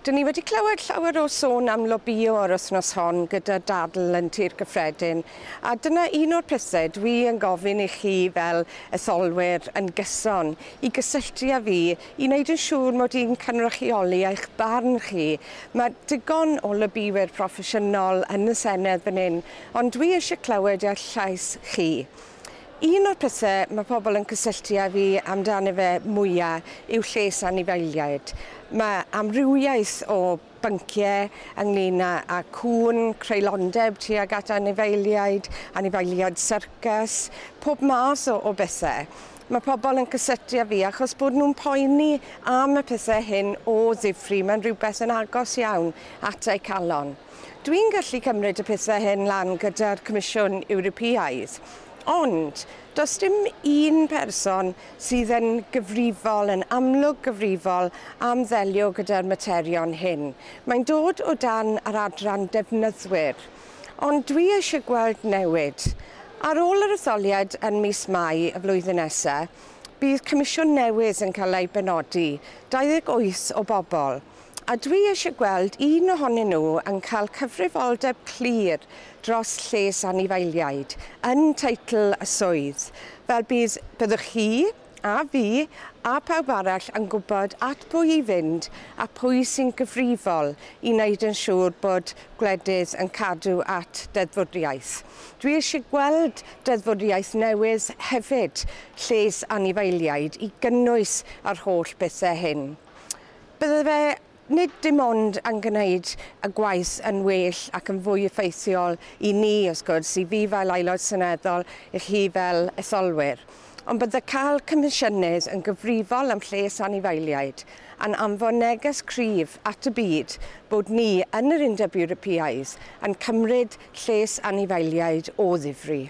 Dyn ni wedi clywed llawer o sôn am lobïo yr wythnos hon gyda dadl yn Tŷ'r Cyffredin, a dyna un o'r pethau dwi yn gofyn i chi fel etholwyr yn gyson i gysylltu â fi i wneud yn siŵr mod i'n cynrychioli eich barn chi. Mae digon o lobïwyr proffesiynol yn y Senedd fan hyn, ond dwi eisiau clywed eich llais chi. Un o'r pethau mae pobl yn cysylltu â fi amdano fe mwyaf yw lles anifeiliaid. Mae amrywiaeth o bynciau ynglyn â cŵn, creulondeb tuag at anifeiliaid, anifeiliaid syrcas, pob math o bethau. Mae pobl yn cysylltu â fi achos bod nhw'n poeni am y pethau hyn o ddifri. Mae'n rhywbeth yn agos iawn at eu calon. Dwi'n gallu cymryd y pethau hyn lan gyda'r Comisiwn Ewropeaidd. Ond does dim un person sydd yn gyfrifol, yn amlwg gyfrifol am ddelio gyda'r materion hyn. Mae'n dod o dan yr adran defnyddwyr. Ond dwi eisiau gweld newid. Ar ôl yr etholiad yn mis Mai y flwyddyn nesaf, bydd comisiwn newydd yn cael ei benodi, 28 o bobl. A dwi eisiau gweld un ohonyn nhw yn cael cyfrifoldeb clir dros lles anifeiliaid yn teitl y swydd. Fel byddwch chi a fi a pawb arall yn gwybod at pwy i fynd a pwy sy'n gyfrifol i wneud yn siŵr bod gwledydd yn cadw at deddfwriaeth. Dwi eisiau gweld deddfwriaeth newydd hefyd lles anifeiliaid i gynnwys yr holl bethau hyn. Bydde fe nid dim ond yn gwneud y gwaith yn well ac yn fwy effeithiol i ni, wrth gwrs, i fi fel aelod seneddol, i chi fel etholwyr. Ond bydde cael comisiynydd yn gyfrifol am lles anifeiliaid yn anfon neges cryf at y byd bod ni yn yr Undeb Ewropeaidd yn cymryd lles anifeiliaid o ddifri.